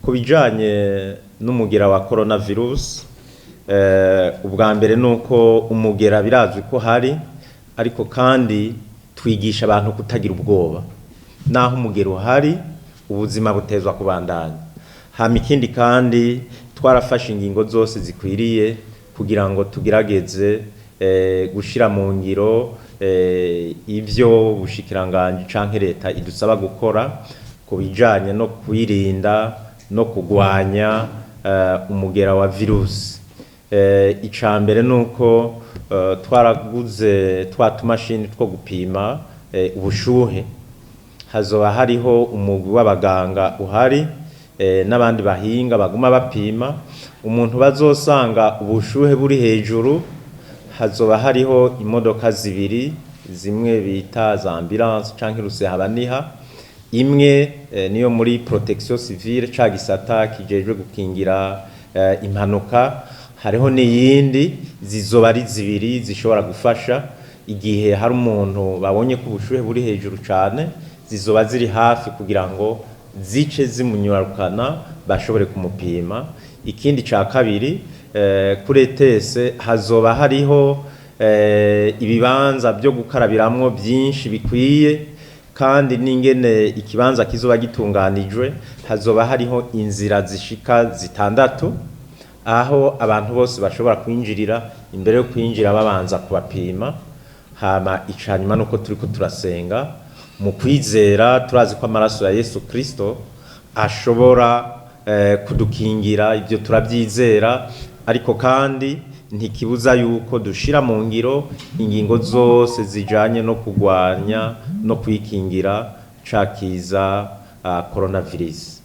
Ku bijanye n'umugera wa coronavirus, ubwa mbere nuko umugera birazwi ko hari, ariko kandi twigisha abantu kutagira ubwoba. Naho umugera uhari, ubuzima butezwa kubandanya. Hama ikindi kandi, twarafashe ingingo zose zikwiriye kugira ngo tugerageze gushira mu ngiro ivyo ubushikiranganji canke leta idusaba gukora ku bijanye no kwirinda no kugwanya umugera wa virusi. Ica mbere nuko twaraguze twa tumashini two gupima ubushuhe. Hazoba hariho umugwi w'abaganga uhari n'abandi bahinga baguma bapima umuntu bazosanga ubushuhe buri hejuru. Hazoba hariho imodoka zibiri, zimwe bita za ambulance canke rusehabaniha. Imwe niyo muri protection civile, ca gisata kijejwe gukingira impanuka. Hariho n'iyindi, zizoba ari zibiri zishobora gufasha igihe hari umuntu babonye ko ubushuhe buri hejuru cane. Zizoba ziri hafi kugira ngo zice zimunyarukana bashobore kumupima. Ikindi ca kabiri, kuri ETS hazoba hariho ibibanza byo gukarabiramwo byinshi bikwiye, kandi n'ingene ikibanza kizoba gitunganijwe, hazoba hariho inzira zishika zitandatu aho abantu bose bashobora kwinjirira. Imbere yo kwinjira babanza kubapima. Hama icanyuma nuko turiko turasenga mu kwizera, turazi ko amaraso ya Yesu Kristo ashobora kudukingira. Ibyo turabyizera, ariko kandi ntikibuza yuko dushira mu ngiro ingingo zose zijanye no kugwanya no kwikingira ca kiza coronavirus.